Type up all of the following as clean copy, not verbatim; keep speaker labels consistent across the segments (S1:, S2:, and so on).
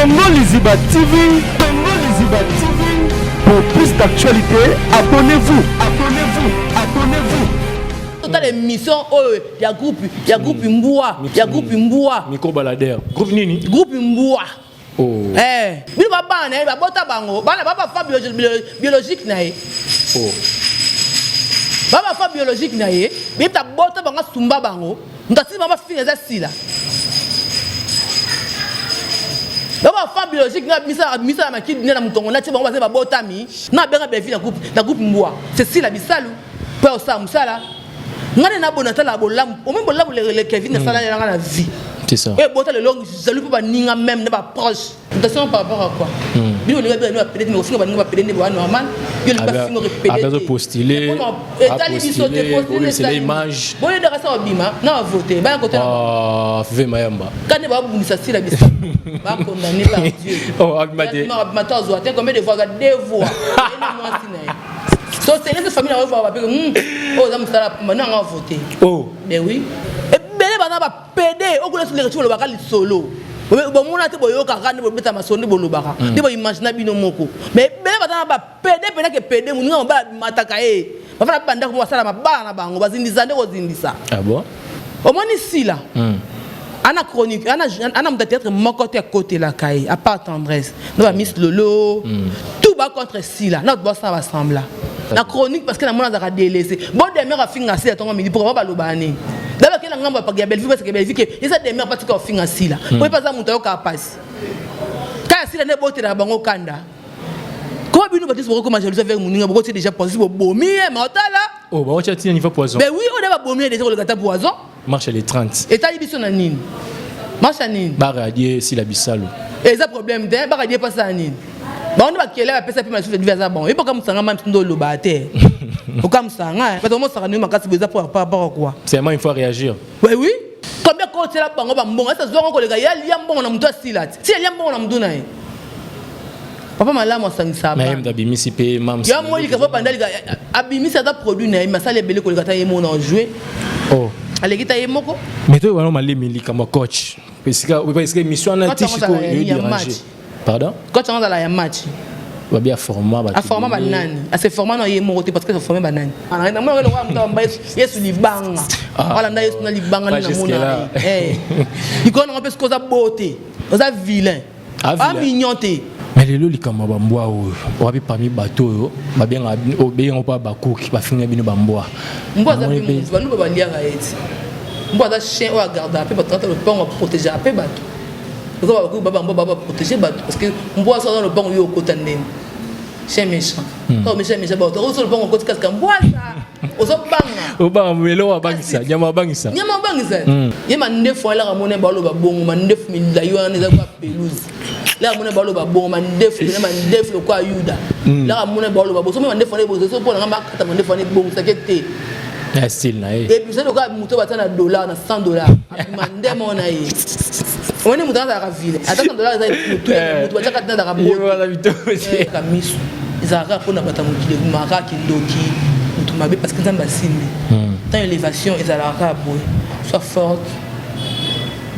S1: Congo Liziba TV, Congo Liziba TV. Pour plus d'actualités, abonnez-vous, abonnez-vous, abonnez-vous.
S2: Totala émission oyo ya groupe ya groupe mbwa ya groupe mbwa.
S3: Micro baladeur. Groupe nini?
S2: Groupe mbwa.
S3: Oh.
S2: Eh, bino ba bana na ye babota bango bana ba ba biologique na ye.
S3: Oh.
S2: Ba ba biologique na ye, bita bota bango sumba bango. Moto atindi bango bafinga eza sila. Ba ba enfant biologique na misa misa na makidi na mutongo na tie bango baza babotami na benga Bellevue na groupe na groupe mbwa. C'est sila bisalu po osala musala. Nga nde nabona tala bolamu omoni bolamu le Kevin asala nga na vie.
S3: C'est ça.
S2: Et bota le long jaloux po baninga même na ba proche. Mutation par rapport à quoi hmm. Bino olinga bino ba pede mais ofinga baninga ba pede nde ba normal. Yo olinga ba finga pede.
S3: Abazo postuler.
S2: Etali biso te postuler
S3: c'est l'image.
S2: Boye ndaka sa obima na voter. Ba côté.
S3: Ah, Ve Mayamba.
S2: Kane ba bundisa sila biso. Ba condamné par Dieu.
S3: Oh, abima te.
S2: Non, abima te azwa te combien de fois deux voix. Et moi si na ye. So c'est les famille na ba ba hmm oh za musala na nga voter.
S3: Oh.
S2: Mais oui. Ebele bana ba Pede okuna sur les bolobaka lisolo bomona te boyokaka nde bobeta masolo nde bolobaka hmm. nde boimagina bino moko mais ebele baza na bapede mpena ke pede moninga mobali abimataka ye bafana mpe bandako mo basala mabala na bango bazindisa nde kozindisa
S3: ah bon?
S2: Omoni sila ana chronique ana ana moto ya théâtre moko te akotelaka ye à part tendresse na ba miss lolo tout ba contre sila na bato basala basembla na chronique parce que namona azalaka délaissé bo demeure afinga sila ntongo midi pourquoi balobaka nini daba kela ngambo ya Bellevue parce que Bellevue ke eza demeure patika ofinga sila po ye mpe aza moto ayokaka pasi kaka sila nde ebotelaka bango kanda. Comment bino bato bokokoma jalousie avec moninga bokotia déjà poison bobomi ye ma otala.
S3: Oh bakotia tina niveau poison.
S2: Ben oui oyo babomi ye déjà koleka ta poison.
S3: Marche le 30.
S2: Etali biso na nini? Marche ya nini?
S3: Ba radier sila bisalu.
S2: Eza problème te, ba radier pasa ya nini? Bango nde bakele bapesa mpe masusu evi aza bon. Ye okamusanga ma mitindo oloba te. Okamusanga, bato bamosaka nini makasi boye eza par rapport à quoi?
S3: Seulement il faut réagir.
S2: Oui oui. Combien kotiela bango ba mbongo? Asa zwanga koleka ye alia mbongo na mutu asila ti. Ti alia mbongo na mutu na ye. Papa malamu asangisaka
S3: bana. Naye abimisi pe mams.
S2: Ya moi lika banda lika abimisi ata produit na ye masala ebele koleka ta ye moko na jouer.
S3: Oh.
S2: Aleki ta ye moko.
S3: Mais toi wana malemi likambo coach. Esika esika émission na ti siko yo déranger. Pardon?
S2: Coach yango azala ya match.
S3: Babi a forma ba.
S2: A forma ba nani? A se forma na ye moko te parce que a forma ba nani? Ana na mona lokola moto amba Yesu libanga.
S3: Ah.
S2: Wala nda Yesu na libanga na mona. Eh. Likolo na mpe sikoza beauté. Oza vilain.
S3: Ah,
S2: ah mignon te.
S3: Mais lelo likambo ya bambwa oyo wapi parmi bato oyo babengaka obenga mpo bakuki bafinga bino bambwa.
S2: Mbwa aza mpe moto baluba baliaka ye ti. Mbwa aza chien oyo agardaka mpe bato kata lopango aprotegeaka mpe bato. Lokola bakuki ba bambwa ba protéger bato parce que mbwa so aza lopango yo okota ndeni. Chien méchant. Kaka méchant méchant bato ozo lopango okoti kasi mbwa ozobanga
S3: obanga eloko abangisa nyama abangisa
S2: nyama abangisa hmm. Ye mandefu alaka mona baloba bongo mandefu milai wana eza kwa pelouse laka mona baloba bongo mandefu pena mandefu lokola yuda hmm. Laka mona baloba bongo soki mandefu wana ebongisa so mpo nanga makata mandefu wana ebongisake te
S3: na style na ye
S2: ebisa lokola moto batia na dollar na 100 dollar abima ndemo wana ye omoni moto azalaka vile ata 100 dollar eza motu motu batiaka tina azalaka boka misu ezalaka mpona bato ya mokili ebimaka kindoki motu mabe parce que nzambe asimbi tant élévation ezalaka kaka boye soit forte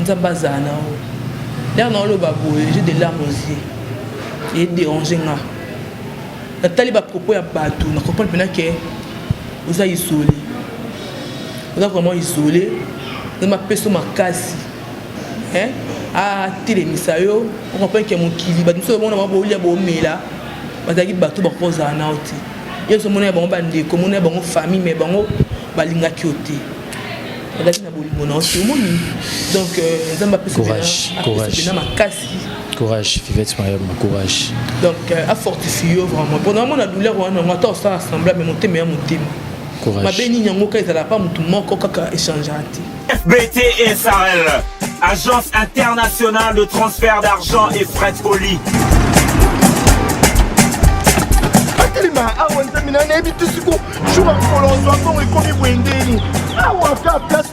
S2: nzambe azala na yo lere na oloba boye j'ai des larmes aux yeux edérange nga natali bapropos ya bato na comprendre mpena ke oza isolé oza vraiment isolé nzambe apesa makasi atelemisa yo ocomprendre ke mokili bato mosusu bomona bango bolia bomela bazalaki bato bakozala na yo te yo ozomona ya bango bandeko omona ya bango famille mais bango balingaki yo te bazalaki na bolingo na yo te omoni donc nzambe apesa pena makasi.
S3: Courage Fivette Mayamba, courage.
S2: Donc afortifie yo vraiment mpona amona douleur wana yango ata osala semblant mais motema ya motema mabe nini yango ka ezala pa motu moko kaka échangeaka te.
S4: FBT SARL, agence internationale de transfert d'argent et frais de colis.
S1: Atelema awa nzambe na nayebi te siko jour ya mokolo ozwa mbongo ekomi boye ndeni awa ka place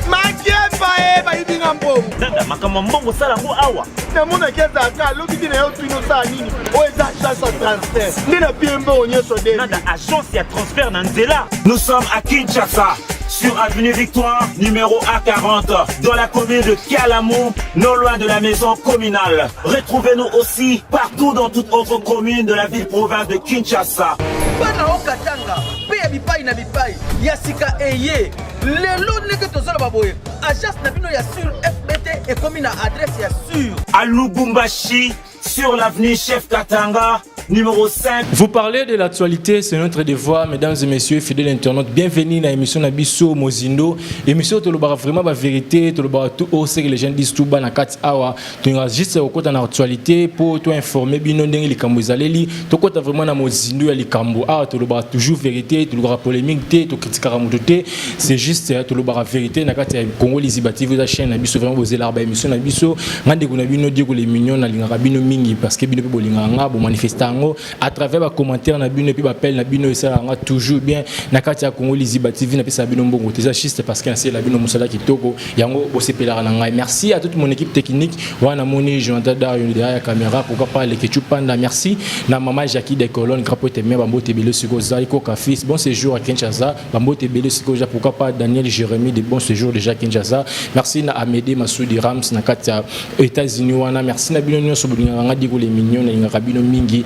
S1: makemba e bayibi nga mbongo.
S4: Nanda makambo ya mbongo osala yango awa.
S1: Namonaki azalaka alobi te na yo tuni osala nini oyo eza agence ya transfert nde na pie mbongo nyonso de.
S4: Nanda agence ya transfert na nzela. Nous sommes à Kinshasa. sur avenue Victoire, numéro A40, dans la commune de Kalamu, non loin de la maison communale. Retrouvez-nous aussi partout dans toute autre commune de la ville-province de Kinshasa.
S5: Bana o Katanga mpe ya bipai na bipai ya sika eye lelo ndenge tozoloba boye agence na bino ya sur FBT ekomi na adresse ya sur.
S4: À Lubumbashi, sur l'avenue Chef Katanga, numéro 5.
S3: Vous parlez de l'actualité, c'est notre devoir, mesdames et messieurs, fidèles internautes. Bienvenue dans l'émission na biso Mozindo. Émission tolobaka vraiment la vérité, tolobaka tout haut ce que les gens disent tout bas na kati awa. Toyinga juste okota na actualité pour to informer bino ndenge likambo ezaleli. Tokota vraiment na Mozindo ya likambo. Awa tolobaka toujours vérité, tolobaka polémique te, to critiquaka moto te. C'est juste tolobaka vérité na kati ya Congo Liziba TV la chaîne na biso vraiment bozela ba émission na biso. Ngande kuna bino Diego les mignons na lingaka bino mingi parce que bino pe bolingaka nga bo manifester yango à travers ba commentaire na bino et puis ba appel na bino esalaka nga toujours bien na kati ya Congo Liziba TV na pesa bino mbongo te, eza juste parce que nasala bino mosala kitoko yango bosepelaka na ngai. Merci à toute mon équipe technique wana moni Jonathan Dario derrière la caméra, pourquoi pas les Ketchup Panda. Merci na maman Jackie de Colonne grand pote mère bambote ebele siko Zaiko Kafis, bon séjour à Kinshasa, bambote ebele siko ja, pourquoi pas Daniel Jérémy de bon séjour déjà Kinshasa. Merci na Amédée Massoudi Rams na kati ya États-Unis wana. Merci na bino nyonso bolingaka nga Diego les mignons, nalingaka bino mingi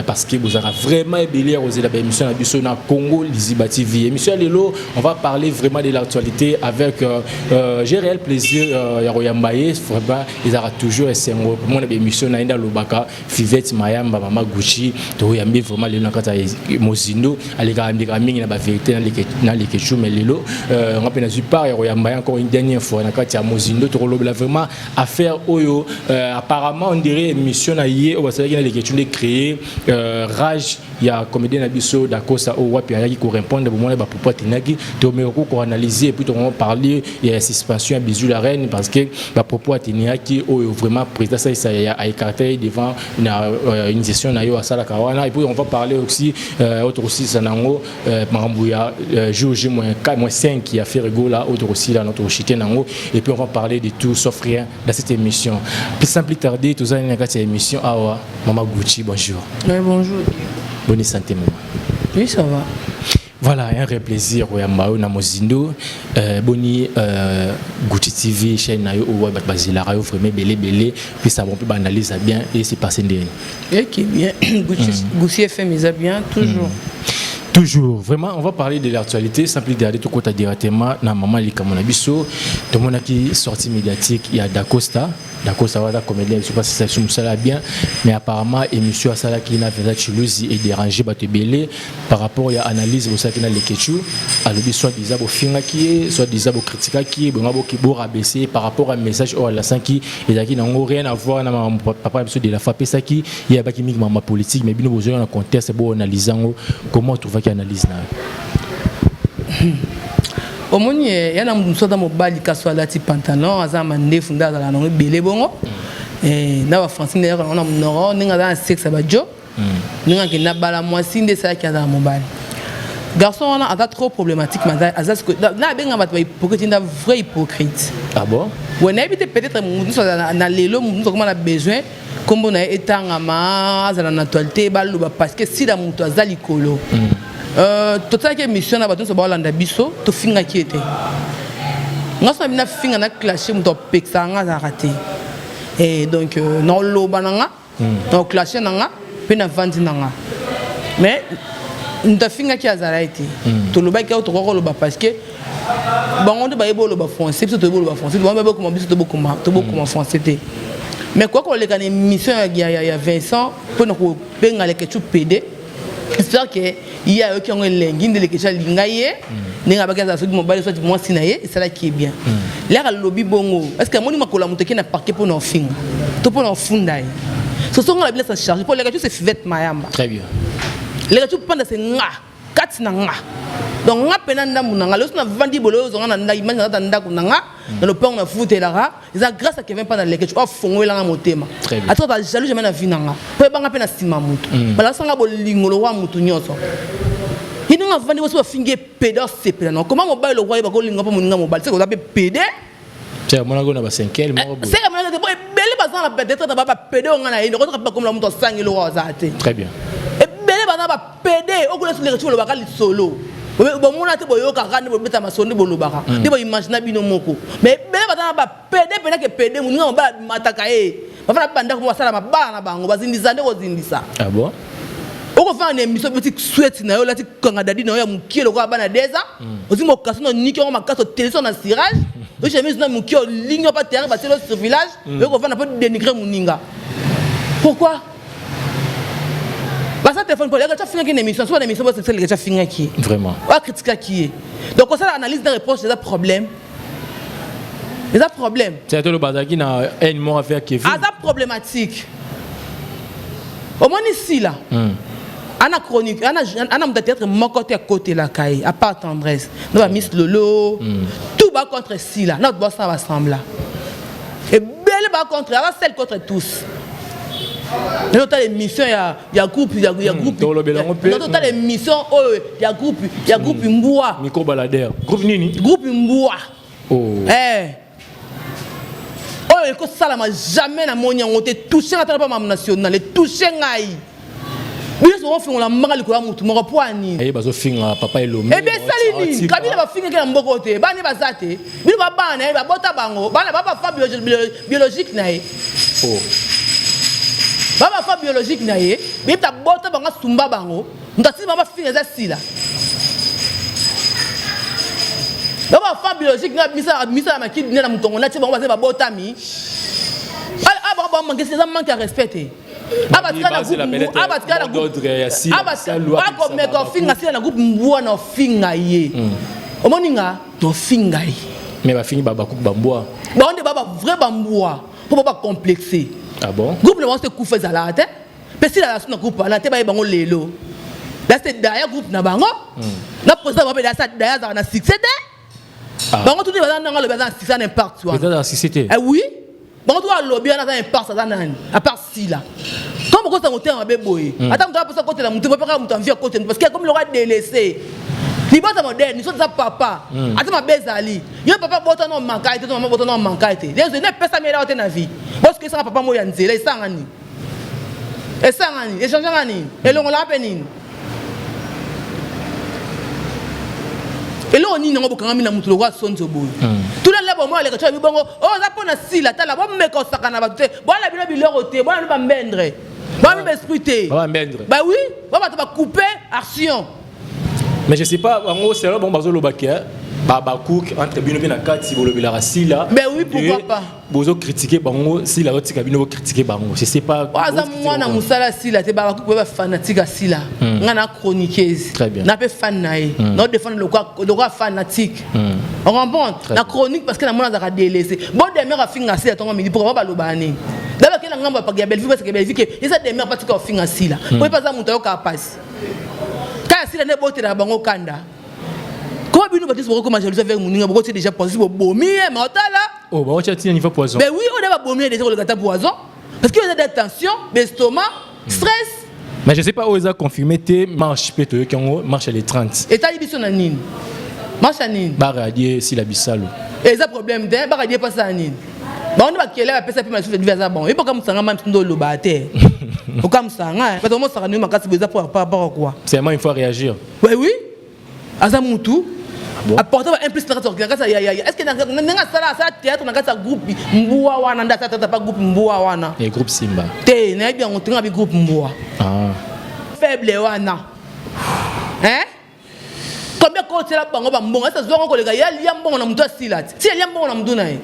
S3: parce que bozalaka vraiment ebele ya kozela ba émission na biso na Congo Liziba TV. Émission ya lelo, on va parler vraiment de l'actualité avec j'ai réel plaisir ya koyamba ye vraiment, ezalaka toujours esengo mona ba émission na ye nde alobaka Fivette Mayamba, mama Gucci. Toyambi vraiment lelo na kati ya Mozindo, alekaka ndeka mingi na ba vérité na Leketchou, mais lelo nga mpe nazwi part ya koyamba ye encore une dernière fois na kati ya Mozindo. Tokolobela vraiment affaire oyo apparemment on dirait émission na ye oyo basalaki na Leketchou nde créer rage ya comédien na biso Dacosta oyo wapi ayaki korépondre bomona bapropos atenaki. Tomeka koanalyser et puis tokomo parler ya suspension ya Bijou la reine parce que bapropos ateniaki oyo vraiment président Saïsa a écarté devant na une session na yo asalaka wana. Et puis on va parler aussi autre aussi ça nango makambo ya jour J moins 4 moins 5 ya Ferre Gola autre aussi là notre chité nango. Et puis on va parler de tout sauf rien dans cette émission. Plus sans plus tarder, tozali na kati ya émission awa Mama Gucci, bonjour.
S2: Oui, bonjour.
S3: Bonne santé, maman.
S2: Oui, ça va.
S3: Voilà, un vrai plaisir koyamba yo na Mozindo. Boni Gucci TV, chaîne na yo oyo bato bazelaka yo vraiment ebele ebele, puis ça bon mpe baanalyse bien et c'est passé ndenge?
S2: Ok, bien. Gucci, Gucci FM eza bien, toujours.
S3: Toujours, vraiment, on va parler de l'actualité, sans plus tarder, tout côté directement na maman likambo na biso. Tomonaki sortie médiatique, il y a Dacosta. Dacosta waza comédien, je sais pas si ça se bien, mais apparemment émission asalaki na Vincent Chiluzi et dérangé bato ebele par rapport ya analyse bosalaki na Leketchou. Alobi soit disant bofingaki ye, soit disant bocritiquaki ye, bonga borabaisser par rapport à message oyo alasaki ezalaki nango rien à voir na makambo papa na biso de la foi apesaki ye, ayebaki mingi makambo ya politique, mais bino bozwaki na contexte boanalyse yango. Comment trouvaki analyse na yo?
S2: Omoni ya na mosu aza mobali kasi alati pantalon, aza mandefu nde azala nango ebele bongo na bafrançais nde yaka nango na monoko ndenge aza na sexe ya bajo ndenge akende abala mwasi nde esalaki azala mobali. Garçon wana aza trop problématique, mais aza na abenga bato bahypocrite, nda vrai hypocrite.
S3: Ah bon?
S2: Ouais, nayebi te, peut-être motu nyonso aza na lelo, motu nyonso akoma na besoin nkombo na ye etangama, azala na actualité, baloba parce que sila moto aza likolo. Tosalaki émission na bato nyonso baolanda biso, tofingaki ye te. Nga so na bino afinga na clashe moto apekisaka nga azalaka te. Donc naoloba na nga, naoclashe na nga mpe navandi na nga, mais moto afingaki azala ye te. Tolobaki awo, tokoki koloba parce que bango nde bayebi oloba français, biso toyebi oloba français, bango bayebi okoma, biso tobokoma français te. Mais koka koleka na émission ya Vincent mpona kobenga Leketchou pédé, j'espère que ye ayoki yango elengi nde Leketchou alinga ye ndenge abaki azala soki mobali soit mwasi na ye esalaki ye bien. Lere alobi bongo, est ce que amoni makolo ya moto eke na parquet mpona ofinga to mpona ofunda ye? Sosonga na bilasa charge mpo Leketchou c'est Fivette Mayamba.
S3: Très bien.
S2: Leketchou panda c'est nga kati na nga, donc nga mpena ndambu na nga lelo so navandi bolo oyo ozonga na ndako, imagine naza ndako na nga na lopango nafutelaka, eza grâce à Kevin Panda, Leketchou afongoelanga motema.
S3: Très bien.
S2: Ata ba jaloux jamais na vie na nga po ebanga mpe na nsima motu balasanga bolingo lokwa motu nyonso ye ndenge avandi boso bafingi ye pédé, osepela na koma mobali lokwa ye bakolinga mpo moninga mobali seke oza mpe pédé.
S3: Tiens, monako na bacinquième moko boye.
S2: Seke monaka te po ebele baza na peut-être na bapédé oyo nga na ye okotoka mpe bakomela moto asangi lokwa aza te.
S3: Très bien.
S2: Ebele baza bapédé okuna so Leketchou olobaka lisolo. Bomona te, boyokaka nde, bobeta masolo nde, bolobaka nde, boimagina bino moko. Mais ebele baza na bapede mpena ke pede moninga mobala amataka ye, bafana bandako mo basala mabala na bango, bazindisa nde kozindisa.
S3: Ah bon?
S2: Okofanda na émission, beti swete na yo, olati kanga dadi na yo ya mokie lokola bana 2 ans, ozwi mokasi na oniki yango makasi, otelisi na cirage, oyi chemise na mokie, olingi yo pa terrain, batieli yo sur village, oyo kofanda mpo dénigrer moninga. Pourquoi basa téléphone po leka afingaki na émission? So na émission bosesa leka afingaki ye.
S3: Vraiment.
S2: Oyo akritikaki ye. Donc osala analyse na reproche, eza problème, eza problème.
S3: C'est tolo bazalaki na haine moko affaire Kevin.
S2: Aza problématique. Omoni Sila, ana chronique, ana moto ya théâtre moko te akotelaka ye à part Tendresse na bamiss Lolo. Tout ba contre Sila na bato basala basembla ebele, ba contre, aza seul contre tous. Totala émission ya groupe ya groupe.
S3: Tolobela yango mpe.
S2: Totala émission oyo ya groupe Mbwa.
S3: Micro baladeur, groupe nini?
S2: Groupe Mbwa.
S3: Oh.
S2: Eh. Oyo ekosalama jamais namoni yango te. Touche nga, tala mpa mamu national etouche ngai. Biso bokofingola mbanga likolo ya motu moko mpo anini?
S3: Aye bazofinga papa Elombe.
S2: Ebi esali nini? Kabila bafingaki na mboka te, bana baza te, bino babana na ye, babota bango bana babafa biologique na ye.
S3: Oh.
S2: Babafa biologique na ye, biyebita bota bango, asumba bango, moto asili bango, bafinga eza Sila. Babafa biologique na abimisa na makidi na motongo nati bango baza babotami bango, bamanke, eza manque ya respect te. Abakomeka ofinga Sila na groupe Mbwa, na ofinga ye, omoni nga na ofinga ye.
S3: Mais bafingi bakupe bambwa.
S2: Bango nde ba vrai bambwa mpo ba bacomplexe.
S3: Ah bon?
S2: Groupe na bango se kufa ezalaka te, mpe Sila na groupe wana te. Baye bango lelo dase daya groupe na bango na président bango mpe dasa daya azalaka na succès te. Bango tuti baza nanga alobi aza na succès na impact wana.
S3: Aza na succès te.
S2: Eh oui, bango tuka alobi wana aza impact, aza nani à part Sila? Comme okosa motema mabe boye, ata moto aposa kotela motu, mpe kaka moto envie akotela, parce que akomi lokola délaissé. Libota moderne so eza papa, ata mabe ezali yo papa bota na omanka ye te, to mama bota na omanka ye te, ne epesami elao te na vie. Bosoki esanga papa moyo ya nzela, esanga nini? Esanga nini? Echangeanga nini? Elongolaka mpe nini? Eloko nini yango bokangami na motu lokola sonzo boye? Tuna bomoi aleka tya bongo oyo oza mpo na Sila. Tala, bomeka osaka na bato te, bwana bino biloko te, bwana bino bambendre, bwana bino baesprit te.
S3: Bambendre.
S2: Ba oui, ba bato bacoupe action.
S3: Mais je sais pas, bango selo bango bazolobaki babacook entre bino mpe na kati bolobelaka Sila.
S2: Mais oui, pourquoi pas?
S3: Bozo critiquer bango, Sila otika bino bocritiquer bango, je sais pas.
S2: Aza mwana mosala Sila te. Babacook boye bafanatique ya Sila, nga na chroniqueuse na mpe fan na ye, na odefendre lokola fanatique, on comprend na chronique, parce que namona azalaka délaissé. Bo demer afinga Sila ntongo midi, pourquoi balobaka nini? Dabake na ngambo ya Bellevue, parce que Bellevue ke eza demer batika ofinga Sila po ye mpe aza moto ayokaka pasi kaka Sila nde ebotelaka bango kanda. Comment bino bato bokokoma jalousie avec moninga, bokotia déjà poison, bobomi ye? Ma otala.
S3: Oh, bakotia tina niveau poison.
S2: Ben oui, oyo babomi ye déjà koleka ta poison, parce que eza d'attention, l'estomac, stress.
S3: Mais je sais pas oyo eza confirmé te. Marche mpe toyoki yango, marche le 30.
S2: Etali biso na nini? Marche ya nini?
S3: Baradie Sila Bisalo.
S2: Eza problème te, baradie mpasa ya nini? Bango nde bakele bapesa mpe masusu aza bon. Yepoka mosanga ma nde oloba te, oka mosanga bato mosaka nde makasi boye, eza par rapport à quoi?
S3: Seulement il faut réagir.
S2: Oui oui, aza mutu apporte ba un plus na kati ya est ce que ndenge asala théâtre na kati ya groupe Mbwa wana, nde asala théâtre pa groupe Mbwa wana.
S3: Et groupe Simba.
S2: Te, nayebi yango te, nga bi groupe Mbwa.
S3: Ah.
S2: Faible wana, hein? Combien kotiela bango bambongo? Ese azwango koleka ye alia mbongo na motu asila ti ti alia mbongo na motu na ye.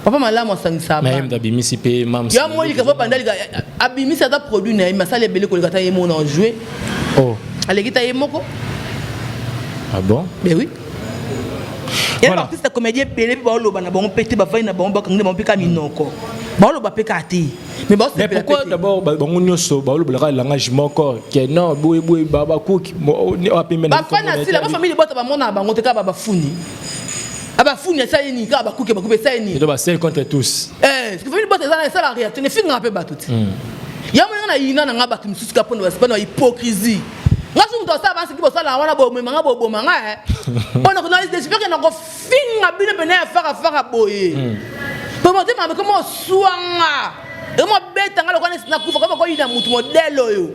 S2: Papa malamu asangisaka.
S3: Mais ye abimisi mpe mams.
S2: Ya molika fo banda lika abimisi, aza produit na ye, masala ebele koleka ta ye moko na jouer.
S3: Oh.
S2: Aleki ta ye moko.
S3: Ah bon?
S2: Ben oui. Ya baartiste comédien ebele mpe baoloba na bango mpe te, bavai na bango, bakangi na bango mpe ka minoko, baoloba mpe kaka te.
S3: Mais mais pourquoi d'abord bango nyonso balobelaka langage moko ke non, boye boye, babakuki?
S2: Bafani asila, bafamille bota bamona bango te, kaka bafuni abafuni. Esali nini? Kaka bakuki, bakuki esali nini?
S3: Baseul contre tous.
S2: Famille bota eza esala réaction, efingaka mpe bato te. Ya moninga na yina na nga bato misusu kaka mpona basipana hypocrisie. Nga so moto asala basiki bosala wana, bomema nga, boboma nga mpona j'espère na kofinga bino pene ya farafara boye, po motema mabe koma oswanga, ekoma obetanga lokola neti nakufa, koma koyina motu modele oyo.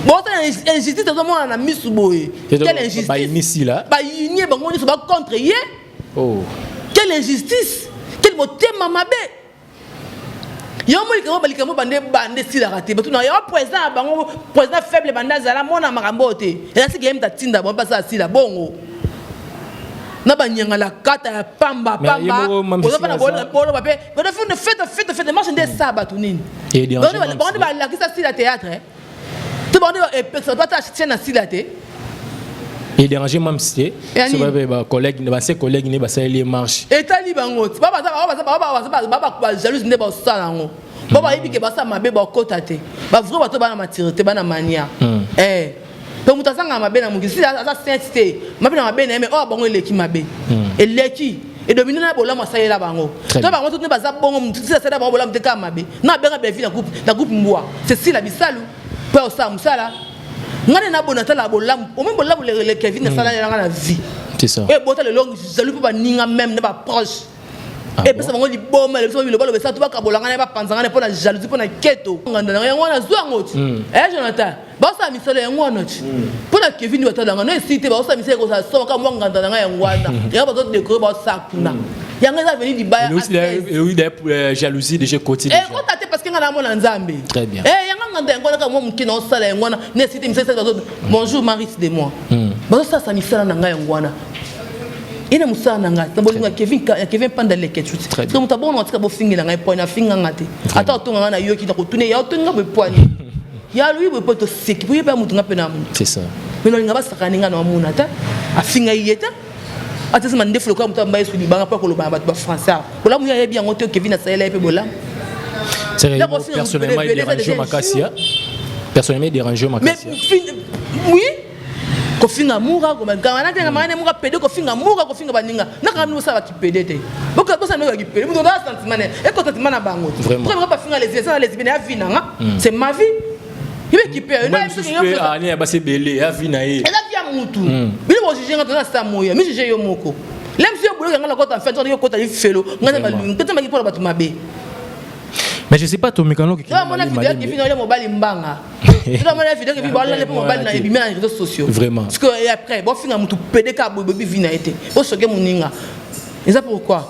S2: Bosala injustice, azomona na misu boye. Quelle injustice!
S3: Bayini Sila.
S2: Bayini ye, bango nyonso bacontre ye.
S3: Oh.
S2: Quelle injustice, quel motema mabe! Yango mo likambo, balikambo bande bande esilaka te. Bato na yango, président ya bango, président faible, bande azala mona makambo oyo te. Eza siki ye moto atinda bango basala sila bongo na banyangala kata ya pamba pamba. Ozofana boloba mpe fete fete fete marche nde esala bato nini? Bango nde balakisa sila théâtre te, bango nde epekisa bato ata chaîne na sila te.
S3: Edéranger même te so bacollègue, bancien collègue ne basaleli ye marche.
S2: Etali bango ti bajalouse nde basala yango. Bo bayebi ke basala mabe, bakota te. Bavrai bato bana maturité, bana mania. Mpe moto azangaka mabe na mokili, si aza sainte te, mabe na mabe na ye, mais oyo bango eleki mabe, eleki edomine na bolamu asalela bango. To bango to nde baza bongo. Motu si asalela bango bolamu te, kaka mabe. Na abenga Bevi na groupe, na groupe mbwa. C'est Sila Bisalu mpo osala mosala. Ngai nde nabona tala bolamu omoi, bolamu le Kevin asalalelanga na vie.
S3: C'est ça.
S2: Oyo ebota lelo jaloux mpo baninga même na baproche epesa bango liboma, epesa bango biloba loba, esala to bakabolanga na bapanzanga na mpo na jalousie, mpo na keto. Nganda na yango wana, zwa yango ti e Jonathan, baosala misala yango wana ti mpo na Kevin. Batalanga no esi te, baosala misala ekozala soma kaka mwa nganda na ngai yango wana. Yango bazodécorer, baosala kuna, yango eza veni libaya.
S3: Jalousie déjà côté.
S2: Ekota te parce que ngai namona Nzambe.
S3: Très bien.
S2: Yango nganda yango wana kaka mwa moke na osala yango wana na esi te. Misala bazo, bonjour Maris de moi, bazosalasa misala na ngai yango wana. Ye na mosala na ngai na bolingo ya Kevin, ya Kevin Panda leke tuti. So moto abongo tika bofingela ngai poani, afinganga te. Ata otonga ngai, nayoki na kotuna ya otonga boye poani ya alobi boye po toseki po ye mpe motu nga mpe na motu.
S3: C'est ça.
S2: Me nalinga basakani ngai na wamona te, afinga ye te, ata eza mandefu lokola moto amba Yesu libanga mpo akoloba na bato bafrançais awa. Bolamu ye ayebi yango te. Kevin asalela ye mpe bolamu.
S3: Personnellement, il dérange makasi. Personnellement, il dérange makasi.
S2: Mais oui, kofinga mura wana mura pede, kofinga mura, kofinga baninga nakaka bino bosala bakipede te, bosala bino bakipede. Moto oza sentiment ne eko sentiment na bango te. Bafinga lesbienne, eza lesbienne ya vie nanga, c'est ma vie. Ibe kipe
S3: basi ebele ya vie na ye.
S2: Eza vie ya mutu. Bino bojuge nga, toza sa moya mi juge yo moko. Lem si yo boloka nga na kota en fait, yo kota lifelo nga na balungi peut-être maki mpona bato mabe.
S3: Mais je sais pas, tomekano.
S2: Mona video Kevin oyo mobali mbanga, mona video Kevin balala mpo mobali na ebimi na réseaux sociaux.
S3: Vraiment.
S2: Parce que après bofinga mutu pede ka boye, bobi vi na ye te, bosoke moninga, eza pourquoi?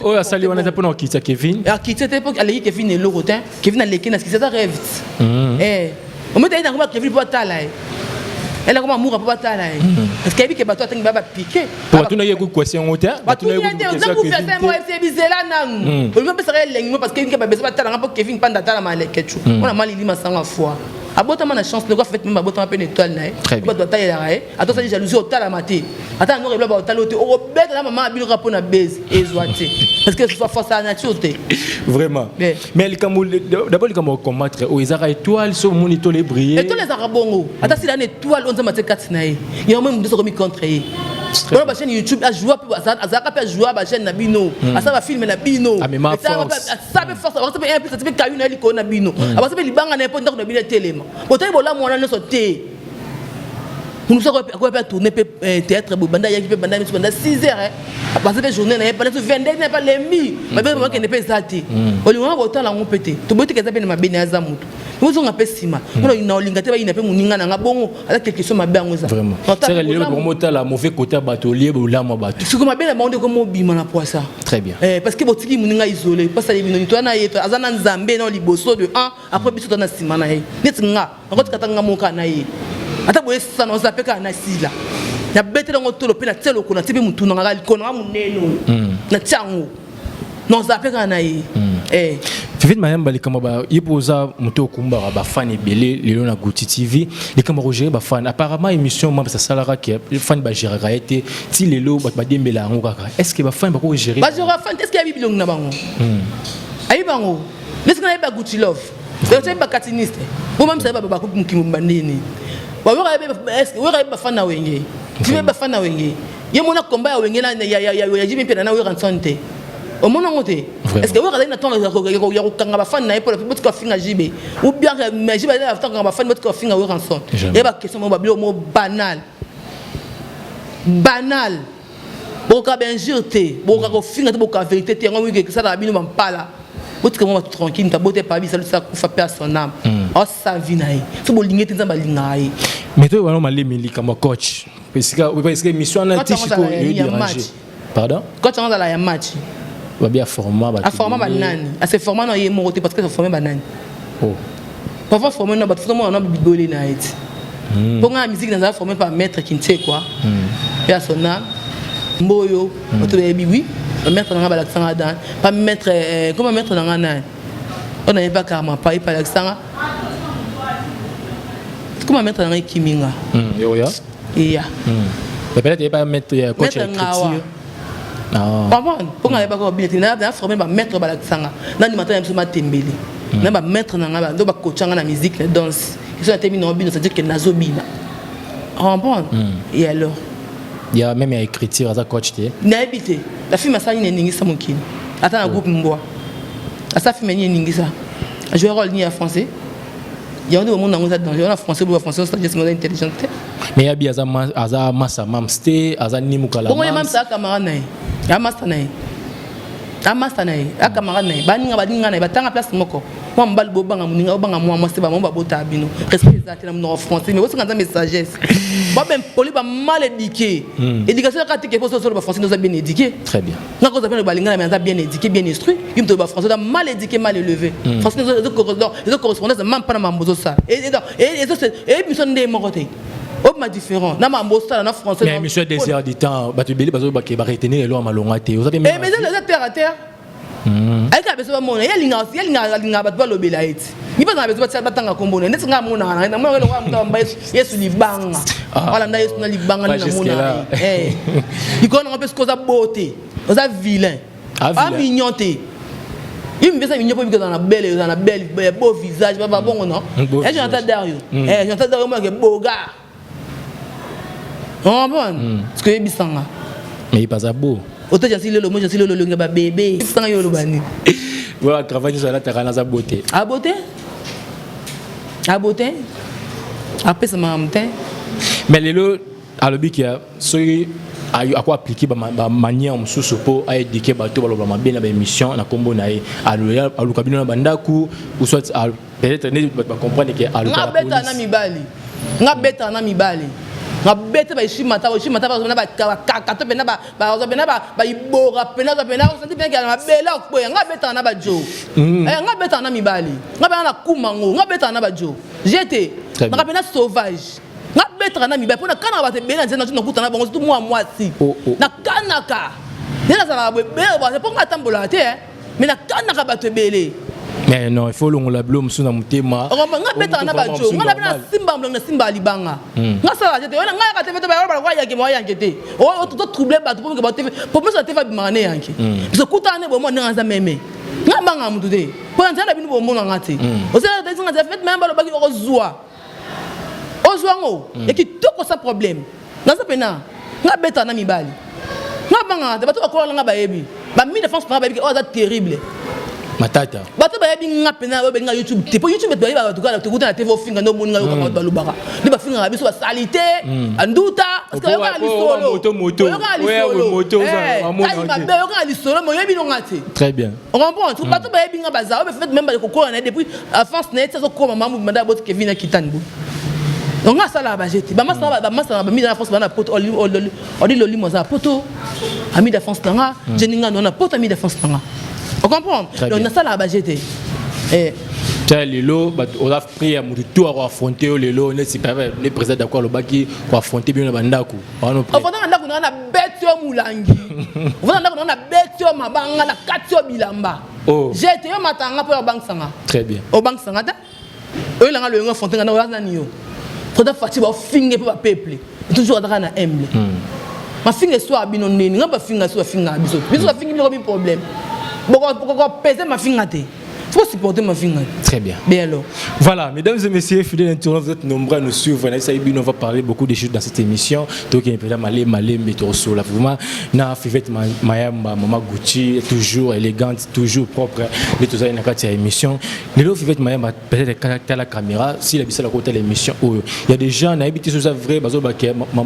S3: Oyo asali wana eza mpona kokitisa Kevin.
S2: Akitisa te mpo aleki Kevin eloko te. Kevin aleki na sikisa, eza rêve. Ometa ye nango, Kevin mpo atala ye, ela koma amour mpo batala ye, parce que ayebi ke bato atangi baya bapike.
S3: Batuna ye question yango te.
S2: Bizela nanu olingi opesaka elengi mo, parce que nke babeza batalanga mpo Kevin Mpanda atala malekecu mpona malili masango afoi abotama na chance loko afete meme abotama mpe na étoile na ye. Bato batalelaka ye, ata osali jalousie, otalama te. Ata na noko ebila baotala yo te, okobeta na mama abino kaka mpo na base ezwa te, parce que force ya nature te.
S3: Vraiment. Mais likambo d'abord, likambo ya combattre oyo ezaka étoile, so omoni étoile ebrille.
S2: Étoile ezalaka bongo. Ata sila na étoile oyo Nzambe atie kati na ye, yango moi moto akomi contre ye wana. Bachaîne YouTube ajoua mpe, azalaka mpe ajoua bachaîne na bino, asala bafilme na bino, asala mpe force, abakisa mpe un plus, ati mpe kayu na ye likolo na bino, abakisa mpe libanga na ye mpo ndako na bino etelema. Botali bolamu wana nyonso te. Mosu akoya mpe atourne mpe théâtre boye, banda ayaki mpe banda miso, banda 6 heures baza mpe journée na ye, banda 22 na ye balembi babe bakende mpe eza te. Olingaka botala yango mpe te, toboyi teke eza mpe na mabe na ye, aza motu ozonga mpe nsima na olinga te bayina mpe moninga na nga bongo, aza quelque chose mabe yango eza.
S3: Vraiment, mauvais côté ya bato olie bolamu ya bato.
S2: Siko mabe na bango nde komobima na poisa.
S3: Très bien.
S2: Parce que botiki moninga isolé, mpasi bino toya na ye, aza na Nzambe na liboso de 1, après biso toza na nsima na ye. Neti nga nakotika ata nga moko kaka na ye, ata boye sana oza mpe kaka na sila, nabeteli yango tolo mpe natia lokolo, natie mpe motu na nga likolo nanga monene oyo, natia yango, naoza mpe kaka na ye.
S3: Fifine Mayamba, likambo ye mpo oza moto okumbaka bafan ebele lelo na Gouti TV, likambo ya kogérer bafan, apparemment émission mwa asalaka ke fan bagéraka ye te, ti lelo bato badembela yango kaka. Est ce que bafan bakogérer?
S2: Bagérer fan te. Est ce que yabi bilongi na bango, ayebi bango? Neti nga nayeba Gucci Love, oyebi bakatiniste bomamisa yeba bakupi mokili bandeni, wera yebi bafan na Wenge, ti bafan na Wenge. Ye mona komba ya Wenge ya Jibi mpe na Werrason te, omona yango te. Est ce que wera azali na ntango ya kokanga bafani na ye mpo botika kofinga Jibe, ou bien Jibe azali na ntango kokanga bafani, botika kofinga Werrason? Ye baquestion moko babilo moko banal banal. Bokoka bainjure te, bokoka kofinga te, bokoka vérité te. Yango wiki esalaka bino bampala. Botika mwa bato tranquille. Moto abote epa bisalusa, kufa mpe à son âme. Aosala vie na ye. So bolingi te, Nzambe alingaka ye.
S3: Mais toyo wana malemi likambo coach, esika émission wana ti sikoyo edéranger. Pardon?
S2: Coach yango azala ya match.
S3: Babi aforma
S2: bato. Aforma banani? Ase forma na ye moko te, parce que aforme banani? Oh. Parfois forme na bato, fo mona bibole na ye ti. Mpo ngai na musique nazala formé par maître Kinsekwa mpe asona mboyo. Bato bayebi, oui, bamaître na ngai balakisanga dan pa maître, comme maître na ngai nani oyo nayeba karma pa ye palakisanga comme maître na ngai Kiminga.
S3: Oya.
S2: Eya.
S3: Peut-être yeba maître ya coach ya écriture.
S2: Comprendre, mpo ngai nayebaka babina te. Na formé bamaître balakisanga nani mata na biso matembele na bamaître na ngai ndo bacoachanga na musique, na danse. So natemi na obina, c'est-à-dire que nazobina, comprendre. Et alors?
S3: Il y a même ya écriture, aza coach te?
S2: Nayebi te. La film asali na eningisa mokili, ata na groupe mbwa asa film nini eningisa, ajoue rôle nini ya français. Yango nde bomona yango eza danger wana. Français boya français, sagesse moza intelligente te.
S3: Mais yabi aza aza masa mams te, aza ni mokala.
S2: Bongo ye mams aza camarade na ye, amasta na ye, amasta na ye, acamarade na ye, baninga, baninga na ye, batanga place moko. Mwa mobali bobanga moninga, obanga mwa mwasi, bango babotaka bino. Respect eza te na monoko français, mais bosenga Nzambe sagesse. Babempoli, bamal éduqué. Éducation kaka teke po solo bafrançais nde oza bien éduqué.
S3: Très bien.
S2: Nga koza mpe balingana, mais aza bien éduqué, bien instruit. Yo moto bafrançais oza mal éduqué, mal élevé. Français ezo correspondance même mpa na mambo ozosala, eyebi biso nde moko te, obima différent na mambo osala na français.
S3: Mais monsieur, 2 heures du temps, bato ebele bazobake baretenir eloko ya malonga te. Oza mpe
S2: Mais eza terre à terre. Ayekaka biso bamona ye, alingaka bato balobela ye ti mi mpe azala beso batia batanga kombo na ye. Neti ngai amonaka namonaka eloko ya moto abamba Yesu libanga, alanda Yesu na libanga. Nde namona ye likolo nango mpe soki oza beau te, oza vilain, a mignon te. Ye mipesa mignon mpo ozala na belle, ozala na belle, beau visage, babongo non. Ya Jonathan Dario, Jonathan Dario omonake bogar, comprendre ce que oyebisanga.
S3: Mais ye aza beau.
S2: Oto jansi lelo mo jansi lelo olongi babebe sanga yo oloba nini?
S3: Voilà, travail nyonso alataka naza beau te.
S2: Abo te, abo te, apesa makambo te.
S3: Mais lelo alobi ke soki ako appliquer bamanière mosusu mpo aéduquer bato baloba mabe na baémission na nkombo na ye, aluka bino na bandako ou soit peut-être nde bato bacomprendre ke
S2: aluka. Nga beta na mibali, nga beta na mibali, nga beta baeshimata, baeshimata na bakaka to mpena bazwa mpena baibora mpena azwa mpena osanti mpena kela mabele okweya. Nga betaka na bajo, nga betaka na mibali, nga mpena na kumango, nga betaka na bajo jete naka mpena sauvage. Nga betaka na mibali mpo nakanaka bato ebele na nzela nakutana bango, surtout mwa mwasi nakanaka nde nazalaka boye ebele mpo nga atambolaka te, mais nakanaka bato ebele.
S3: Mais non, il faut longola bilo mosusu na motema.
S2: Nga betaka na bajo, nga na bena simba molongi, na simba ya libanga. Nga salaka te wana, nga yaka te te bayanke mo ayanke te to trouble bato mpo bato po miso na te babimaka ne yanke biso kutana ne bomo ndenge aza meme. Nga bangaka motu te mpo na nzela na bino bomonanga te. Oselaa fete meme balobaki okozwa ozwa yango ya kitoko sans problème. Naza mpena, nga betaka na mibali, nga bangaka te. Bato bakola nanga bayebi, bami de France nanga bayebi oyo aza terrible.
S3: Matata.
S2: Bato bayebi nga mpena oyo benga YouTube te, po YouTube bato bayebaka bato kaka tokuta na TV ofinga nde omoni nga yoka bato balobaka nde bafingaka biso basali te anduta parce que oyokaka lisolo, oyokaka lisolo mabe, oyokaka lisolo, mais oyebi nonga te.
S3: Très bien.
S2: Ocomprendre, bato bayebi nga baza oyo fait même bakokola na ye depuis enfance na ye ti azokoma mamu manda boti Kevin akitani boye. Donc nga asalaka baje te, bamasana bamida na France baa na poto, odi lolimo aza na poto, ami d'enfance na nga jeni nga na poto, ami d'enfance na nga, ocomprendre. Donc nasalaka baje te.
S3: Tia lelo bato oza prix ya motu to akoaffronte yo lelo neti le président d'accord alobaki koaffronte bino na bandako.
S2: Ofanda na ndako na nga na beti yo molangi, ofanda na ndako na nga na beti yo mabanga, na kati yo bilamba. Jete yo matanga mpo ya obangisanga.
S3: Très bien.
S2: Obangisanga te, oyelanga loyengo affronte nga na oyo nani yo président Fatshi baofinge mpe bapeuple toujours azaka na humble. Mafinga eswaka bino ndeni nga bafinga so bafingaka biso, biso bafingi bino komi problème bokopese mafinga te, faut supporter mafinga.
S3: Très bien.
S2: Bien alors.
S3: Voilà, mesdames et messieurs, fidèles internautes, vous êtes nombreux à nous suivre. On va parler beaucoup de choses dans cette émission. Donc, il y a Malé Malé Métroso là. Vraiment, na Fivette Mayamba, Mama Gucci, toujours élégante, toujours propre. Mais tout ça, il y a une émission. Lelo Fivette Mayamba, peut-être à la caméra, si la bissala côté l'émission, il y a des gens, na habité sur ça vrai, bazo ba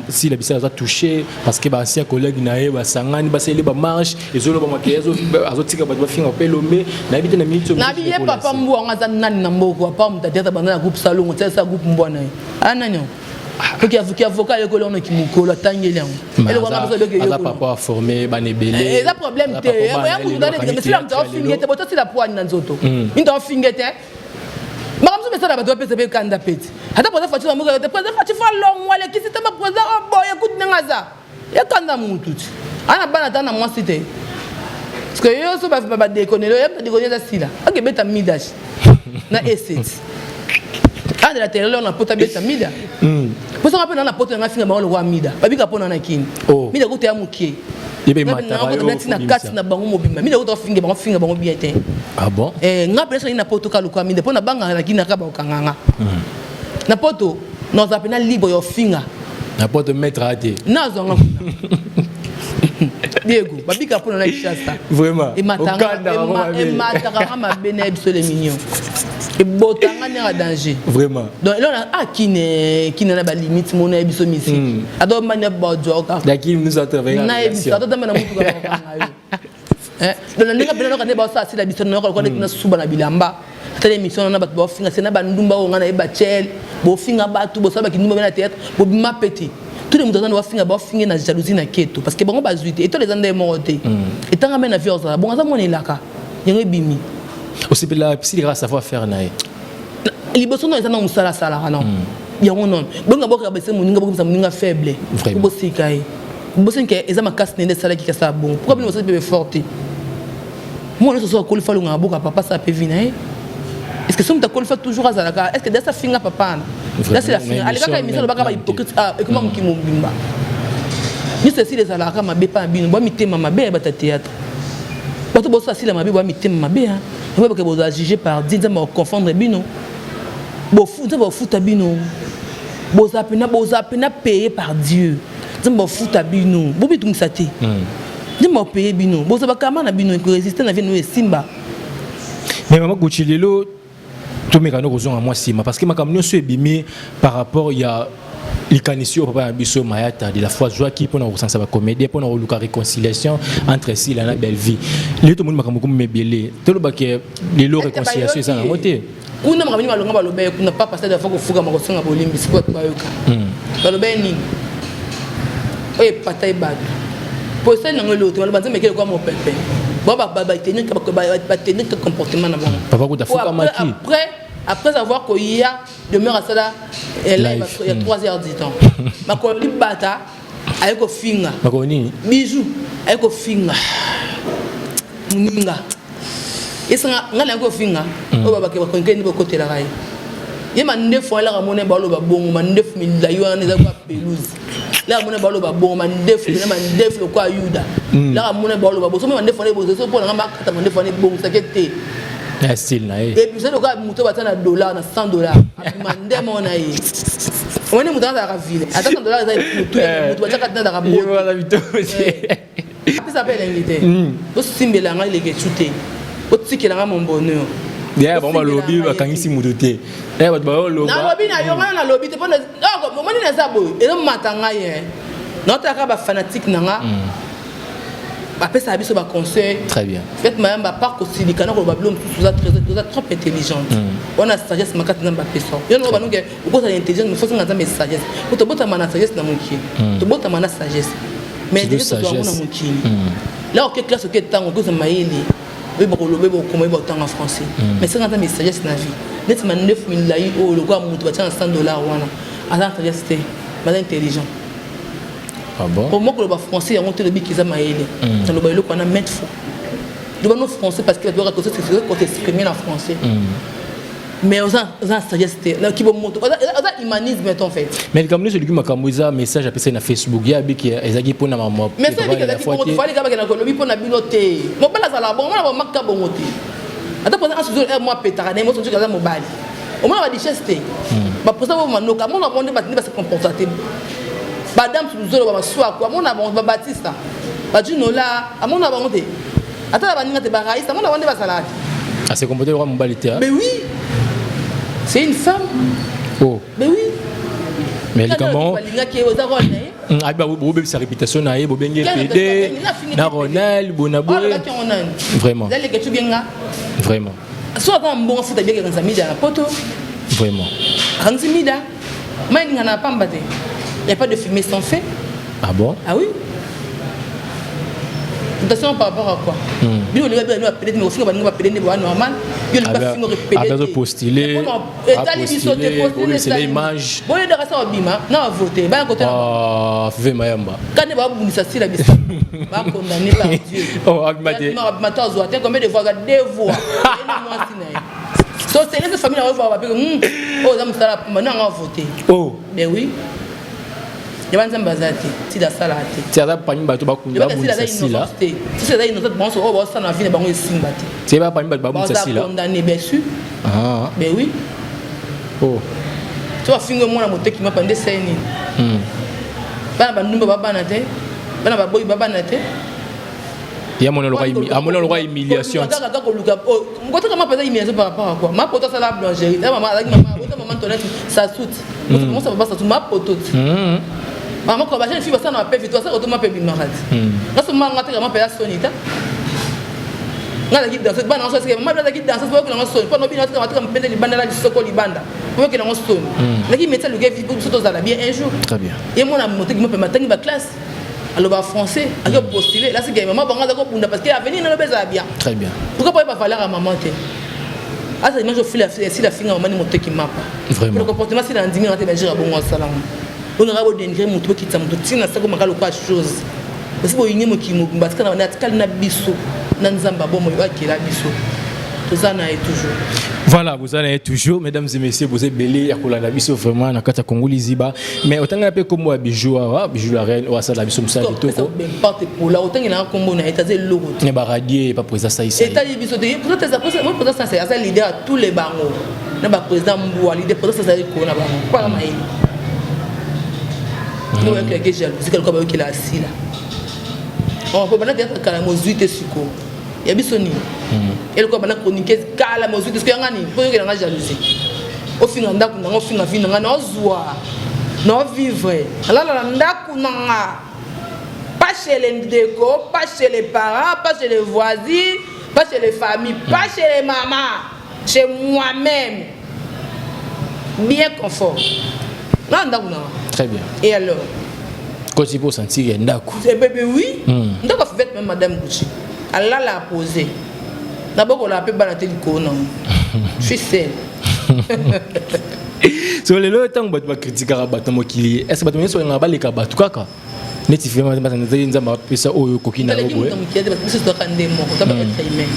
S3: si la bissala a touché parce que ba ancien collègue na ye ba sangani ba seli ba marche, ezolo ba maquillage, azo tika ba finga pe lombe, na habité na minute.
S2: Na Nabi ye papa mbwa yango aza nani na mboko apa moto atiata banda na groupe salongo tiasa groupe mbwa na ye aya nani yango soki avuki avocat ayekoli yango noki mokolo atangeli yango
S3: eloko wana biso eloko aza papa aforme bana ebele
S2: eh, eza problème te ya mutu mesila moto aofinge te botosila poani na nzoto minto aofinge te makambo mosusu esala bato bapesa mpe kanda peti ata président Fatshi na te président Fatshi fa longwa alekisi te président oboye oh, kutu ndenge aza ekanda mutu ti ana bana ata na mwasi te parce que yo so badekonele oyo badekone eza sila akebeta midash na e7 andela telele na poto abeta mida mposa nga mpe na na poto nanga finga bango lokola mida babika mpo na na kini
S3: oh.
S2: mida kutu ya moke ntina kati na bango mobimba mida kutu afinga bango finga bango bien te
S3: ah bon?
S2: Eh, nga mpe soki na poto ka lokola mida mpo na bangaka na kini naka bakokanga nga na poto nazala mpena libre ya ofinga
S3: na poto maître ate
S2: nazwanga kuna Diego babika mpona na Kinshasa
S3: vraiment
S2: emataka nga mabe na ye biso le mignon ebotanga ndenge danger
S3: vraiment
S2: donc eloko na ah kine kine na balimite mona ye biso misiki hmm. ata omani bajwa kaka
S3: na
S2: ye biso ata otamba na motuka bakanga yo eh, donc na ndenge mpena noka nde baosala sila biso noyoka lokola ndeti nasuba na bilamba atala émission wana bato baofinga se na bandumba oyo ngai naye bachel bofinga bato bosala bakindumba be na théâtre bobima pe te tous les moto aza na bafinga baofinge na jalousie na keto parce que bango bazwi te etole eza nde moko te hmm. etanga mpe na vie ozala bongo aza mwana elaka yango ebimi
S3: osepela sili kaka savoir faire na ye
S2: liboso no eza na mosala asalaka no hmm. yango nono bonga bokoka bese moninga bokomisa moninga faible po bosika ye bosani ke eza makasi na ye nde esalaki kasala bongo pourquoi bino bosali mpe befort te mwana nyonso soki akoli fa alongaka boka papa asala mpe vi na ye est ce que soki moto akoli fa toujours azalaka est ce que dasi afinga papa wana dasi afinga alekaka émission alobaka ba hypocrite ah ekoma mokili mobimba nyonso esili ezalaka mabe mpa na bino bwa mitema mabe ya bato ya théâtre bato bosala sila mabe bwa mitema mabe boyebake bozala juge par di nzambe akoconfondre bino nzambe akofuta bino bozala mpena bozala mpena paye par dieu nzambe akofuta bino bomitungisa te hmm. nzambe akopaye bino bozala bakama na bino ekoresiste na vie no esimba
S3: mais mama gucci lelo tomeka no kozonga mwa nsima parce que makambo nyonso ebimi par rapport ya likanisi oyo papa na biso mayata de la foi azwaki mpo na kosangisa bacomédien mpo na koluka réconciliation entre sila na bellevie lelo tomoni makambo komi mebele tolobake lelo réconciliation eza nango te
S2: kuna makambo nini malonga baloba ye kuna papa sadi afa kofukama kosenga bolimbisi mpo bato bayoka hmm. baloba ye nini oyo epata ye bato mpo esali nango eloko te baloba nzambe ekele kwa mopepe batenir comportement na bango
S3: après
S2: après avoir koya demeure asala eh, live ya 3 heures du temps makolo libata aye kofinga
S3: makolo nini
S2: bijou aye kofinga moninga esanga ngai naye kofinga hmm. oyo babake bakonke nde bakotelaka ye ye mandefu alaka mona baloba bongo mandefu milai wana eza kwa pelouse laka mona baloba bongo mandefu pena mandefu lokola yuda hmm. laka mona baloba bongo soki mandefu wana ebongisa mpo na ngai bakata mandefu wana ebongisake te
S3: na style na ye
S2: ebimisa lokola moto batia na dollar na 100 dollar abima nde moko na ye omoni moto azalaka vile ata 100 dollar eza motu eh. moto batiaka tina azalaka
S3: bote
S2: apesa mpe elengi te hmm. bosimbela ngai lekecu te botikela ngai mon bonheur
S3: ya bango balobi bakangisi moto te eh, bato baoloba
S2: nalobi na yo ngai nalobi te omoni naza boye ezomata ngai eh. naotalaka bafanatike na nga hmm. bapesaka biso baconseil
S3: très bien
S2: fait mayamba part kosilika na koloba bilo mosusu oza oza trop intelligente mm. wana sagesse makasi nzambe apesa yo nango banonge okozala intelligente mais fosinga nzambe sagesse po tobotama na sagesse na mokili mm. tobotama na sagesse mais tozwa yango na mokili mm. la oke classe oke ntango okozwa mayele oyeba koloba oyeba kokoma oyeba kotanga français mais senga nzambe sagesse na vie neti mandefu milai oyo lokola moto batia na 100 dollar wana aza na sagesse te baza intelligent
S3: Ah bon?
S2: Pour moi koloba français yango te lobi kiza mayele. Mm. Naloba eloko wana maintes fois. Loba no français parce que bato ko s'exprimer na français. Mm. Mais oza oza sagesse te. Na kibo moto oza oza humanisme en fait.
S3: Mais likambo nyonso eluki makambo eza message apesaki na Facebook ye abiki ezalaki mpo na mama.
S2: Mais ça ebiki ezalaki bongo te fallait kaka na kolobi mpo na bino te. Mobali azala bongo mona ba bongo te. Ata président asuzo eh moi petaka na ye moto nzoka aza mobali. Omona ba duchesse te. Hmm. Ba président bo manoka mona bonde ba ba se comporter te. Badame luzolo ba masuaku amona bango ba batista bajinola amona bango te ata na baninga te baraïs amona bango nde bazalaka
S3: te ase comporte lokola mobali te
S2: mais oui c'est une femme
S3: oh
S2: mais oui
S3: mais likambo
S2: balingaki ye oza role na ye
S3: hmm, abi bobebisa réputation na ye bobenge pede na ronald bonaboye vraiment vraiment
S2: So aza na mbongo afuta biaki akanisa mida na poto.
S3: Vraiment.
S2: Akanisi mida. Mai ninga na pamba te. Y a pas de fumée sans feu.
S3: Ah bon?
S2: Ah oui. Attention par rapport à quoi? Bino olinga bino bapele te, mais ofinga baninga bapele nde boa normal. Yo olinga bafinga orepele
S3: te. Azo postuler.
S2: Etali biso te
S3: postuler image.
S2: Boyedaka sa babima na bavote baya kote.
S3: Ah, Five Mayamba.
S2: Kande babundisa sila biso. Ba condamné par Dieu.
S3: Oh, abima te.
S2: Abima te azwa te combien de voix? Deux voix. Ye na mwasi na ye. So c'est les famille na oyo ba pe oyo eza mosala pamba nanga vote.
S3: Oh.
S2: Ben oui. Yaba Nzambe aza te, sila asalaka te.
S3: Ti aza parmi bato bakundisa sila.
S2: Te si aza innocent, bango oyo baosala na vie na bango esimba te.
S3: Ti ba parmi bato babundisa sila.
S2: Baza condamné, bien sûr.
S3: Ah.
S2: Ben oui.
S3: Oh.
S2: So bafingi mwana moteki mapa nde esali nini? Bana bandumba babana te, bana baboyi babana te.
S3: Ya mona loka amona loka humiliation.
S2: Kaka koluka kotaka mapa eza humiliation par rapport à quoi? Mapa oto asala boulangerie, mama azalaki mama ota mama Antoinette Sasut, mosa papa Sasut mapa oto ti mama ko ba jeune fille basala na bape vite basala koto mapa ebimaka ti ngaso mama nga teka mapa ya soni ta nga azalaki danseuse bana ngo soki mama azalaki danseuse boyokela ngo soni mpo nobino atika mateka mpende libanda na lisoko libanda boyokela ngo soni azalaki métier aluki vie biso tozala bien un jour.
S3: Très bien.
S2: Ye mwana moteki mapa matangi baclasse, aloba français, ake postuler la sika mama bango aza kobunda parce que avenir naloba ezala bien.
S3: Très bien.
S2: Pourquoi pas valeur ya maman te? Aza image ofila esila finga mama ni moteki mapa.
S3: Vraiment.
S2: Le comportement sila ndimi nga te bagir bongo asalango onaka bodengre motu bokitisa motu ntina sako maka lokwa chose osi boyingi mokili mobimba atikala na atikali na biso na Nzambe abomo oyo akela biso toza na ye toujours.
S3: Voilà, vous allez toujours, mesdames et messieurs, vous êtes belé, ya kolanda biso vraiment na kati ya Congo Liziba. Mais otanga pe kombo ya Bijou awa, Bijou la reine, oyo asala biso mosala kitoko.
S2: Porte pola otangela kombo na ye taza eloko
S3: te. Ne baradie pa président Saïsa.
S2: Etali biso te. Président Saïsa aza leader ya tous les bango na baprésident mbwa leader. Président Saïsa azali kona bango mpo aza mayele nde bayokelaki jalousie kaluka bayokela asila po banda teyaka kala mozwi te. Sikoyo ya biso nini? Eloko banda chroniqueuse kala mozwi te, sikoyo yanga nini mpo yokelanga jalousie? Ofinga ndako nanga, ofinga vie nanga, naozwa naovivre, nalala na ndako nanga, pas chez les ndeko, pas chez les parents, pas chez les voisins, pas chez les familles, pas chez les mamans, chez moi-même, bien confort nga ndako nanga.
S3: Très bien.
S2: Et alors?
S3: Koti po sentir ya ndako.
S2: Eh bébé, oui. Ndako afivete même madame Gucci alala apose nabokola mpe bana te likolo nango, je suis seule.
S3: So lelo ntango bato bakritikaka bato na mokili, est ce bato nyonso balingaka baleka bato kaka neti vraiment Nzambe apesa oyo okoki na yo boye?
S2: Mokili te, biso tozalaka nde moko ta baêtre humain.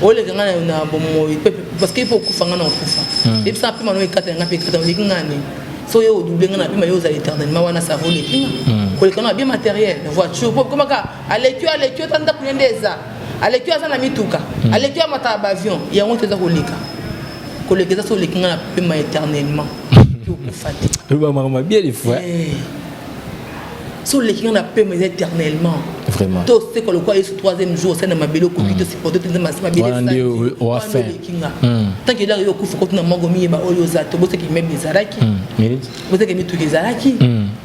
S2: Oleka nga na bomoi parce que mpo okufa nga na okufa, yebisa mpe mano ekata nga mpe ekata. Oleki nga nini? So yo odouble nga na pema, yo ozala éternellement wana, ça vaut oleki nga koleka na bien matériel na voiture po komaka aleki yo, aleki yo ta ndako nde eza, aleki yo aza na mituka, aleki yo amataka baavion. Yango te eza koleka. Koleka eza so oleki nga na pema éternellement, okufa te.
S3: Makambo bien des fois.
S2: So oleki nga na pema eza éternellement.
S3: Vraiment.
S2: To oseka lokola Yesu troisième jour osali na mabele, okoki to supporte te Nzambe mabele.
S3: Wana nde owa fin.
S2: Oleki nga tant que elaka yo okufa koti na moko miyeba oyo oza te. Boseki meuble ezalaki, boseki mituka ezalaki,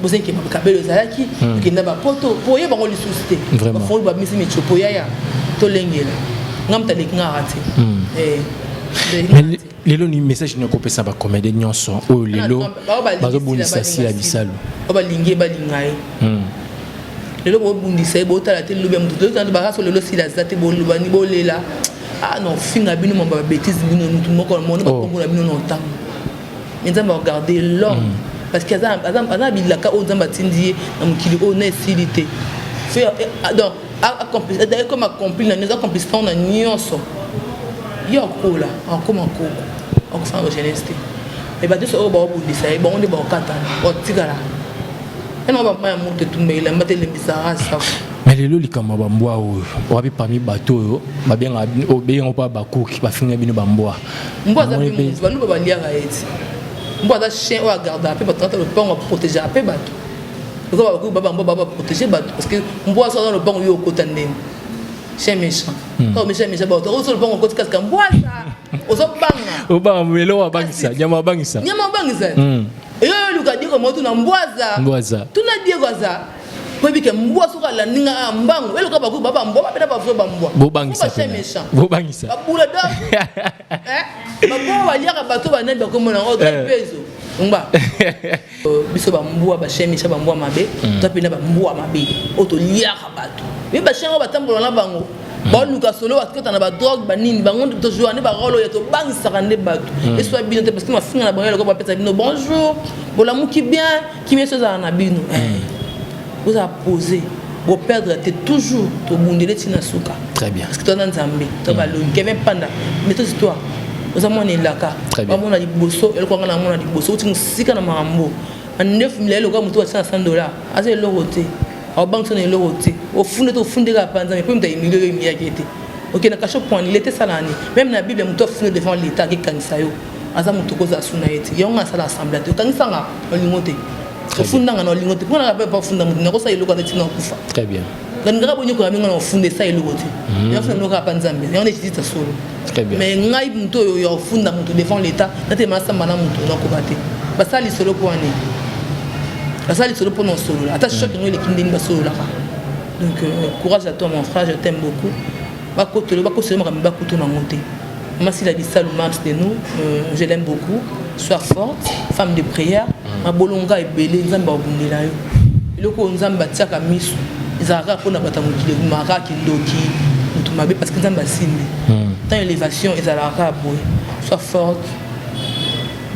S2: boseki kabelo ezalaki, okenda bapoto po oyeba yango lisusu te.
S3: Vraiment.
S2: Bafongoli bamisi mitsopo yaya tolengela nga moto aleki nga aka te.
S3: Mais lelo ni message nini okopesa bacomédien nyonso oyo lelo bazobundisa Sila Bisalu?
S2: Oyo balingi ye, balinga ye. Lelo bobundisa ye, botala te lobi ya moto bakaso. Lelo Sila aza te, bolobani bolela, ah non, finga bino mamba babêtise bino motu moko na mona bakombo na bino na ntango. Mais Nzambe aregarde l'homme parce que aza na bilaka oyo Nzambe atindi ye na mokili oyo na esili te. Donc comme accompli na nyonso, accomplissement na nyonso, ye akola akoma koko akosala ba jeunesse te. Mais bato nyonso oyo baobundisa ye, bango nde baokatana baotikala ena bama ya moto etumba elamba te elembisaka safu.
S3: Mais lelo likambo ya bambwa oyo wapi? Parmi bato oyo babengaka obenga mpa bakuki, bafinga bino bambwa.
S2: Mbwa aza mpe motu, baluba baliaka ye ti. Mbwa aza chien oyo agardaka mpe bato kata lopango, aprotégeaka mpe bato. Lokola bakoki babambwa baba baprotéger bato parce que mbwa so aza na lopango, yo okota ndeni chien méchant, kaka chien méchant, bato oso lopango okoti kasika mbwa aza ozobanga.
S3: Obanga eloko abangisa nyama abangisa.
S2: Nyama obangisa. Eyo oluka Diego mo tuna mbwa aza.
S3: Mbwa aza.
S2: Tuna Diego aza. Po ebike mbwa soki alandi nga ah, mbangu eloka baku ba bambwa bapena ba vrai bambwa.
S3: Bobangisa.
S2: Ba méchant.
S3: Bobangisa.
S2: Babula dog. Eh? Babongo baliaka bato banani bakomona yango eh. pezo. Ngba. Euh, biso bambwa ba chien méchant bambwa mabe. Mm. Toi pena bambwa mabe. Oyo toliaka bato. Mais ba chien oyo batambola na bango. Mm. Baluka solo bakota na ba drogue ba nini bango tozwa nde ba role oyo tobangisaka nde bato. Mm. Eswa bino te parce que mafinga na bango eloko bapesa bino bonjour bolamuki bien kimia so ezala na bino eh. Bozala pose boperdre te toujours tobundele ti na suka.
S3: Très bien.
S2: Parce que toza na Nzambe, to balongi. Kevin Panda, mais toi toi oza mwana elaka bamona liboso eloko yanga namona liboso outi mosika na makambo mandefu milai lokola moto atia na 100 dollar aza eloko te aobangisa na eloko te ofunde te ofunde kaka pa nzambe mpo moto ayimili oyo oyimilaki ye te okende kasho point leta esala nini meme na bible moto afunde devant leta akekangisa yo aza moto okozala su na ye te yango asala assemble te okangisanga olingo te ofundanga na olingo te mpona kaka mpe ofunda moto nakosala eloko ata ntina okufa.
S3: Très bien.
S2: Nalingaka bonyokola mingi na ofunda esala eloko te. Mhm. Yango funda kaka pa Nzambe. Yango nde etitisa solo.
S3: Très bien.
S2: Mais ngai moto oyo ya ofunda moto devant l'État, natema nasamba na moto nakoka te. Basala lisolo mpo wana. Basala lisolo mpo na osolola. Ata choc yango eleki ndenge basololaka. Donc euh, courage à toi mon frère, je t'aime beaucoup. Bakotolo bakosolo makambo bakutu nango te. Maman Sila Bisalu Mams de nous, euh, je l'aime beaucoup. Sois forte, femme de prière. Mm. Mabolonga ebele Nzambe abundela yo. Eloko oyo Nzambe atiaka misu ezalaka kaka mpona bato ya mokili ebimaka kaka kindoki moto mabe parce que Nzambe asimbi. Mm. Tant élévation ezalaka kaka boye. Sois forte.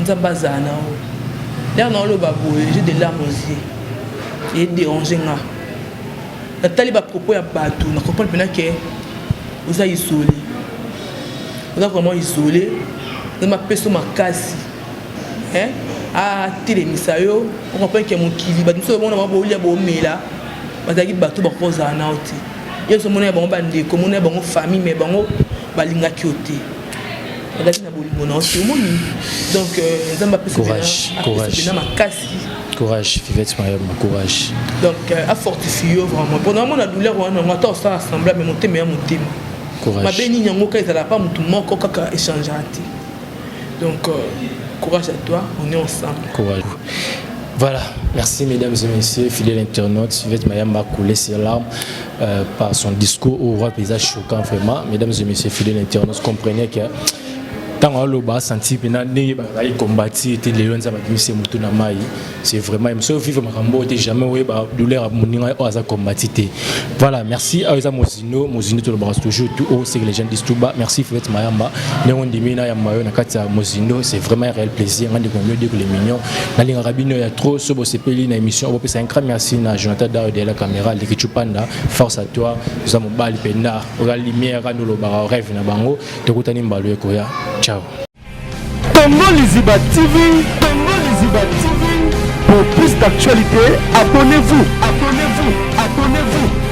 S2: Nzambe azala na yo. L'air na oloba boye, j'ai des larmes aux yeux. Et déranger nga. Natali ba propos ya bato, na comprendre pena que oza isolé oza vraiment isolé nzambe apesa makasi atelemisa yo okomprendre ke mokili bato mosusu omona bango bolia bomela bazalaki bato bakozala na yo te yo nyonso omona ya bango bandeko omona ya bango famille mais bango balingaki yo te bazalaki na bolingo na yo te omoni donc euh, nzambe apesa pena makasi.
S3: Courage Fivette Mayamba, courage.
S2: Donc euh, a fortifie yo vraiment. Pour na mona douleur wana ngo ata osala semblant mais motema ya motema.
S3: Courage.
S2: Mabe nini yango ka ezala pas mutu moko kaka échanger te. Donc euh, courage à toi, on est ensemble.
S3: Courage. Voilà, merci mesdames et messieurs, fidèles internautes. Fivette Mayamba a coulé ses larmes euh, par son discours au roi paysage choquant vraiment. Mesdames et messieurs, fidèles internautes, comprenez que ntango aloba asanti mpena ndenge bazalaki kombati te lelo nzambe abimisi ye motu na mai c'est vraiment soki vivre makambo oyo te jamais oyeba douleur ya moninga oyo aza kombati te. Voilà, merci. Awa eza Mozindo. Mozindo tolobaka toujours tout haut ce que les gens disent tout bas. Merci Fivette Mayamba ndenge ondimi na yamba yo na kati ya Mozindo, c'est vraiment un réel plaisir. Nga ndeko mio deko les mignons, nalingaka bino ya trop. So bosepeli na émission, bopesa un grand merci na Jonathan Dario de la caméra Leki Chupanda, force à toi, oza mobali mpenza, oza lumière, kanda olobaka rêve na bango. Tokutani mbalo ekoya, ciao.
S1: Congo Liziba TV, Congo Liziba TV. Pour plus d'actualités, abonnez-vous, abonnez-vous, abonnez-vous.